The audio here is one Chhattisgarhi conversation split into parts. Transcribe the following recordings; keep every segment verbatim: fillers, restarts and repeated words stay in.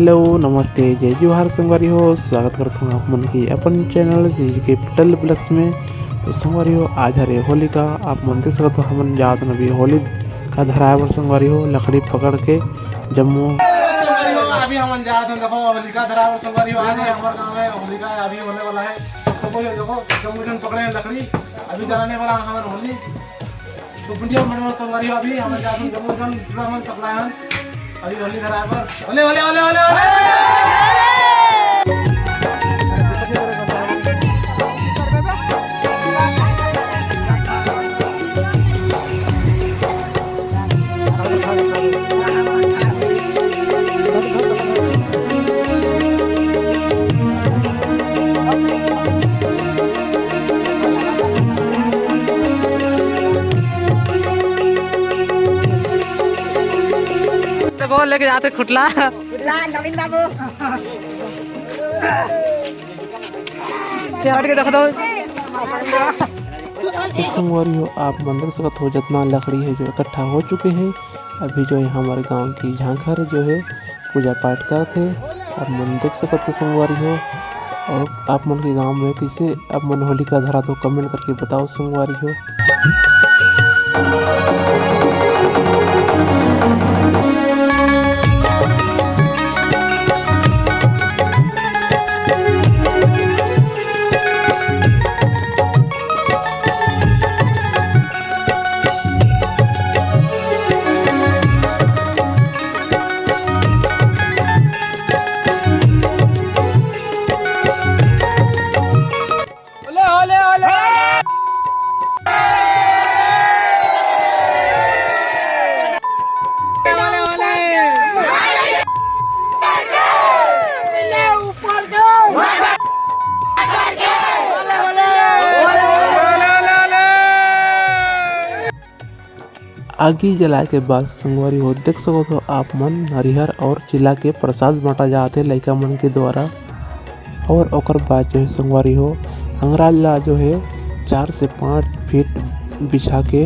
हेलो, नमस्ते, जय जोहार संगवारी हो। स्वागत करत हूँ आप मन के अपन चैनल जीजी के पटेल ब्लॉग्स में। तो संगवारी हो, आज हरे होलिका, आप मन देख सकत हो, हमन जात हन अभी होलिका धराए बर संगवारी हो, लकड़ी पकड़ के जम्मो। संगवारी हो, अभी हमन जात हन, देखो, होलिका धराए बर संगवारी हो, आज हमारे गाँव में होलिका अभी होने वाला है। तो सब लोग देखो, जम्मो जन पकड़े हैं लकड़ी, अभी जलाने वाला हमारे होली। तो बुंदिया मंडल संगवारी हो, अभी हमन जात हन जम्मो जन पूरा मन सप्लाई हन। अभी होली धराए बर। होले, होले, होले, होले, होले। देखो, लेके जाते खुटला। खुटला, नवीन बाबू। चढ़ के देख दो। तो संगवारी हो, आप मन देख सकत हो, जितना लकड़ी है जो इकट्ठा हो चुके हैं, अभी जो है हमारे गांव की झांखर जो है पूजा पाठ करत हे। आप मन देख सकत हो संगवारी हो, और आप मन के गांव में कैसे आप मन होलिका धरात हो, कमेंट करके बताओ संगवारी हो। आगी जलाए के बाद संगवारी हो, देख सकत हो आप मन, नरिहर और चिला के प्रसाद बांटा जात हे लइका मन के द्वारा। और ओकर बाद जो है संगवारी हो, अंगरा ला जो है चार से पाँच फीट बिछा के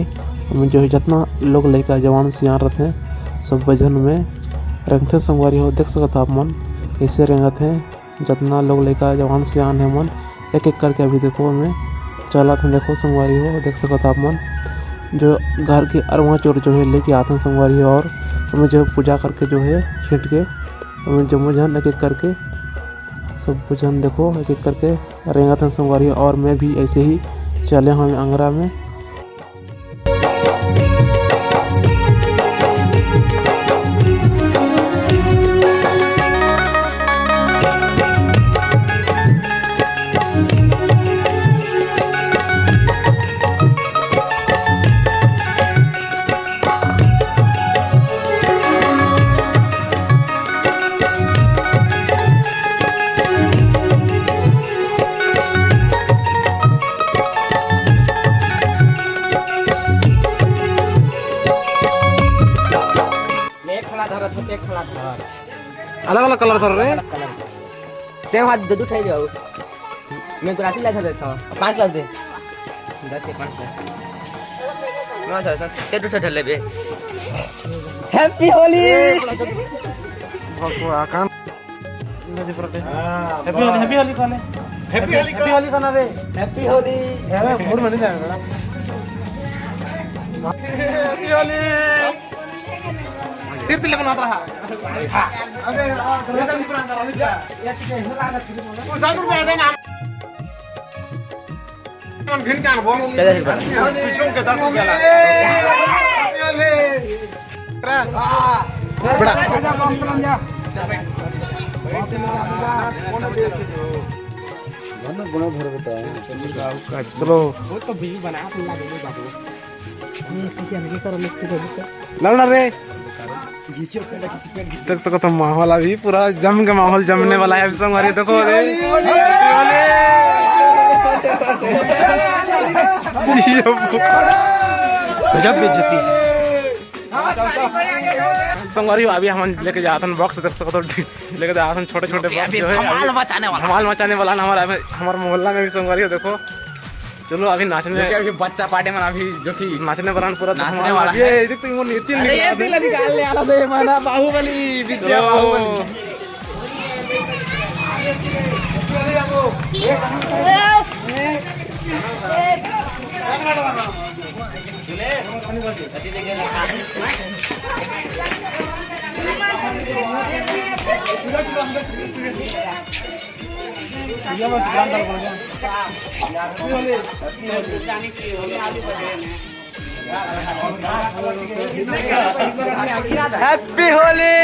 ओमे जो है जितना लोग लइका जवान सियान रथे, सब वजन में रेंगथे संगवारी हो। देख सकत हो आप मन कैसे रेंगत हे। जतना लोग लइका जवान सियान हे मन, एक एक करके अभी देखो, ओमे चलत हे। देखो संगवारी हो, देख सकत आप मन, जो घर के अरवा चोर जो है लेके आते हैं संगवारी हो, और ओमे जो है पूजा करके जो है छीट के ओमे जम्मो झन एक एक करके सब झन देखो एक एक करके रेंगत हैं संगवारी हो। और मैं भी ऐसे ही चले हूँ अंगरा में। एक खला धरत हो, एक खला धर। अलग अलग कलर धर रे। अलग कलर धर। ते वहाँ दो, दो ठे जाओ। मैं गुलाबी ला धर देता हूँ। पाँच ला दे। दस के पाँच ला। ना धर, सर। ते दो ठे धर ले बे। Happy Holi। भगवा कान। Happy Holi, Happy Holi कहना। Happy Holi कहना रे। Happy Holi। अरे, मूड में नहीं जाएगा। Happy Holi। फिर तिलक बनाता रहा। अरे, पचास रुपया देना। मन भिन कान बोल। पचास रुपया। पीछों के दस रुपया ला। बड़ा। चलो। वो तो बिल बना के ला दे बाबू। लड़ ना रे। देख सकत हो माहौल अभी पूरा जम के माहौल जमने वाला है। अभी संगवारी देखो रे। गजब बेइज्जती। संगवारी अभी हम लेके जात हन बॉक्स, देख सकत हो लेके जात हन छोटे छोटे बॉक्स जो है धमाल मचाने वाला। धमाल मचाने वाला ना हमारा, हमारे मोहल्ला में भी संगवारी हो देखो। चलो अभी नाचने जो कि अभी बच्चा पार्टी में अभी जो कि नाचने वाला पूरा नाचने वाला है। ये देख तो ये तीन अरे ये निकाल दिल निकाल ले आला से माना बाहुबली, विद्या चलो। बाहुबली। Happy Holi!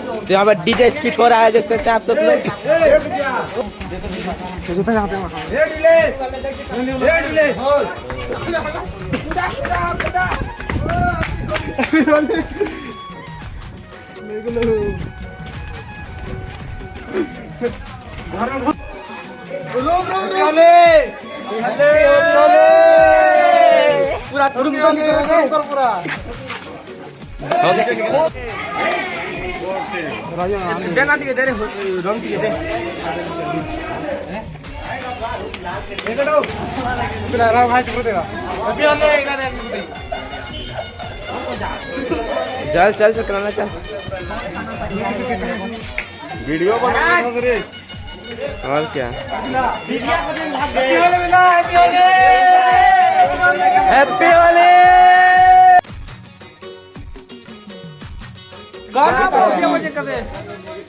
तो यहाँ पर डीजे फिट हो रहा है, देख सकते हैं आप सब लोग। पूरा तुम, तुम, तुम, तुम, पूरा। चल, चल, चल, कराना चल। वीडियो बना रे। और क्या? Happy Holi!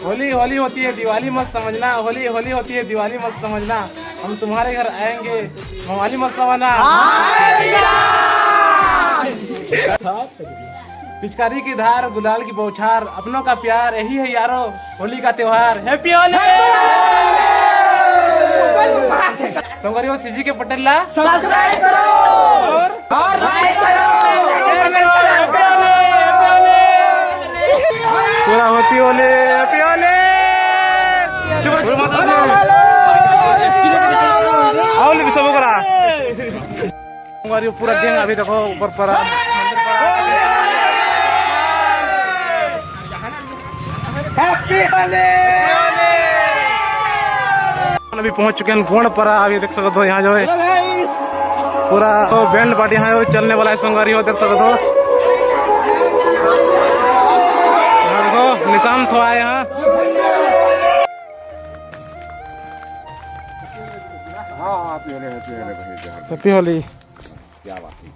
होली, होली होती है, दिवाली मत समझना। होली, होली होती है, दिवाली मत समझना। हम तुम्हारे घर आएंगे, मवाली मत समझना। पिचकारी की धार, गुलाल की बौछार, अपनों का प्यार, यही है यारो होली का त्योहार। Happy Holi! संगवारी हो, सीजी के पटेल ला subscribe करो और, और like करो। पूरा होती होली, Happy Holi। चुप रहो, चुप रहो। आओ ले भी सब करा। संगवारी हो, पूरा गैंग अभी देखो ऊपर पर आ। Happy Holi! अभी पहुंच चुके हैं गोंडपरा। अभी देख सकते हो यहाँ जो है पूरा बैंड पार्टी यहाँ जो चलने वाला है संगवारी हो, देख सकते हो। यहाँ देखो निशांत हो आए यहाँ। हाँ, हाँ, Happy Holi, Happy Holi भाई, जहाँ Happy Holi। क्या बात है।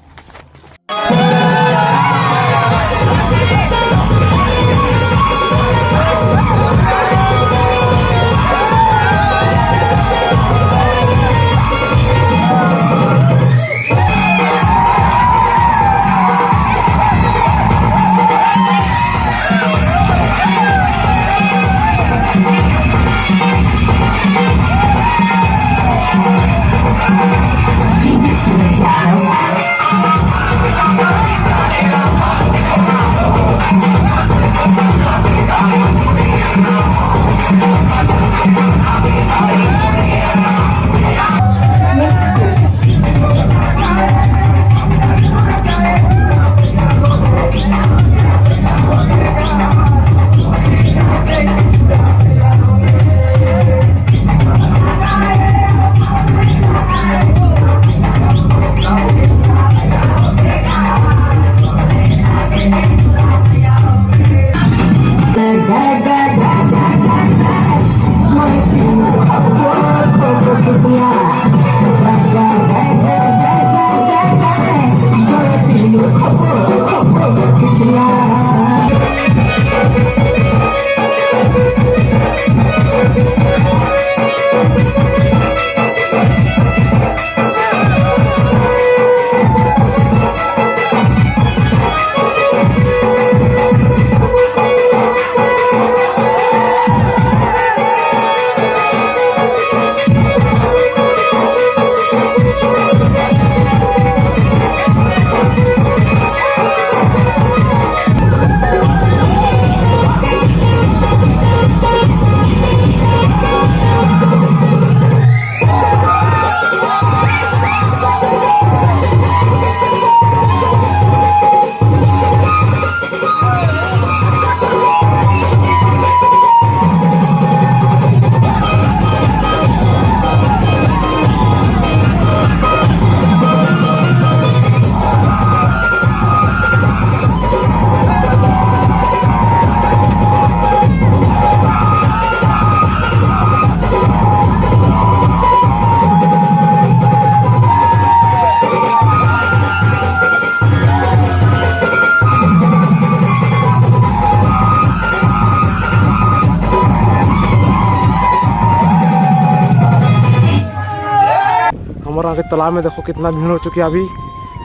और आगे तालाब में देखो कितना भीड़ हो चुकी है अभी।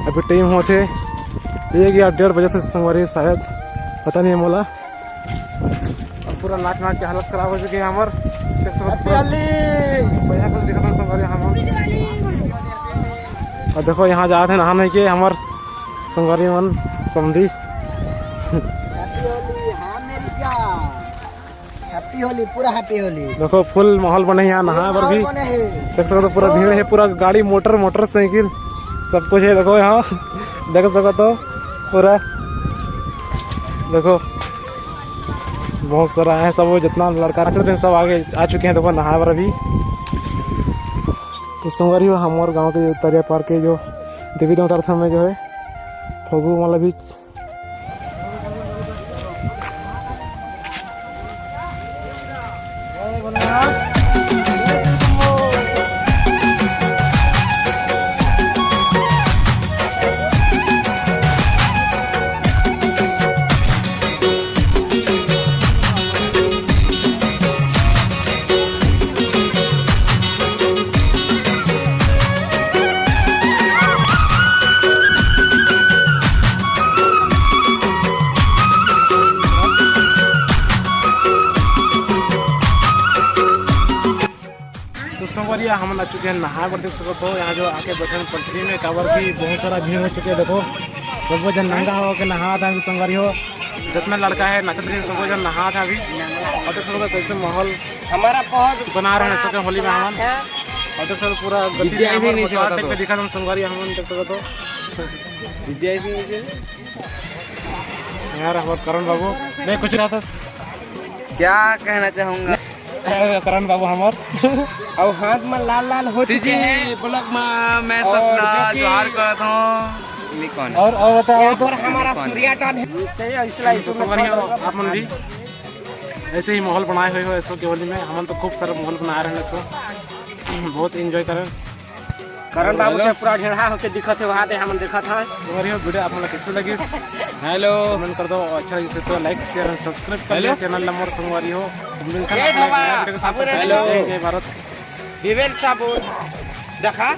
अभी टाइम होत हे एक या डेढ़ बजे से संगवारी शायद, पता नहीं है मोला। अब पूरा नाच नाच के हालत खराब हो चुकी है हमर। देख सकत हो पूरा बढ़िया कुछ दिखत हे संगवारी हमर। और देखो यहाँ जात हे नहाने के हमर संगवारी मन समधी। हैप्पी होली, हाँ मेरी जान। हैप्पी होली, पूरा हैप्पी होली। देखो फुल माहौल बने हे यहाँ नहाए बर भी। बने हे। देख सकत हो पूरा भीड़ है, पूरा गाड़ी, मोटर, मोटरसाइकिल, सब कुछ है। देखो यहाँ देख सकत हो पूरा, देखो बहुत सारा है सब, जितना लड़का नाचत रहे सब आगे आ चुके हैं। देखो नहाए बर अभी। तो संगवारी हो, हमर गांव के जो तरिया पार के जो देवी देवता रथ में जो है फगू वाला भी। तो संगवारी हो, हमन आ चुके हैं नहाए बर। देख सकत हो यहाँ जो आके बैठे हैं पटरी में, काबर की बहुत सारा भीड़ हो चुके हैं। देखो सब झन नंगा हो के नहात हे संगवारी हो, जितना लड़का है नाचत रहे सब झन नहात हे अभी। और देख सकत हो कैसे माहौल हमारा बहुत बना रहे हैं सबके होली में हमन। और देख सकत हो पूरा गति विद्या से भी हमर नहीं बटवार चलता टाइप तो। में दिखा हम संगवारी हमन देख सकत हो। विद्या इसमें मुझे यार हमार करण बाबू नहीं कुछ कहा था। क्या कहना चाहूंगा? करण बाबू हमार और हाथ में लाल लाल हो चुके हैं। सीजी ब्लॉग में मैं और सपना जो कि- जोहार करत हूँ। निकॉन। और और बताओ यहाँ तो पर हमारा सूर्या टन है। तो संगवारी हो आप मन भी ऐसे ही माहौल बनाए हुए हो ऐसो के होली में। हमन तो खूब सारा माहौल बनाए रहे हैं इसको। बहुत एंजॉय करें। करण बाबू के पूरा ढेढ़ा होके दिखत हे, वहाँ दे हमन देखत हन। संगवारी हो वीडियो आप मन ला कैसे लगिस? हेलो। कमेंट कर दो, अच्छा लगिस तो लाइक शेयर सब्सक्राइब कर लो चैनल ला मोर संगवारी हो। मिलते हैं जय अपने बाबा। नए वीडियो के साथ। साबुन हेलो। हेलो। जय भारत। विवेल साबुन देखा।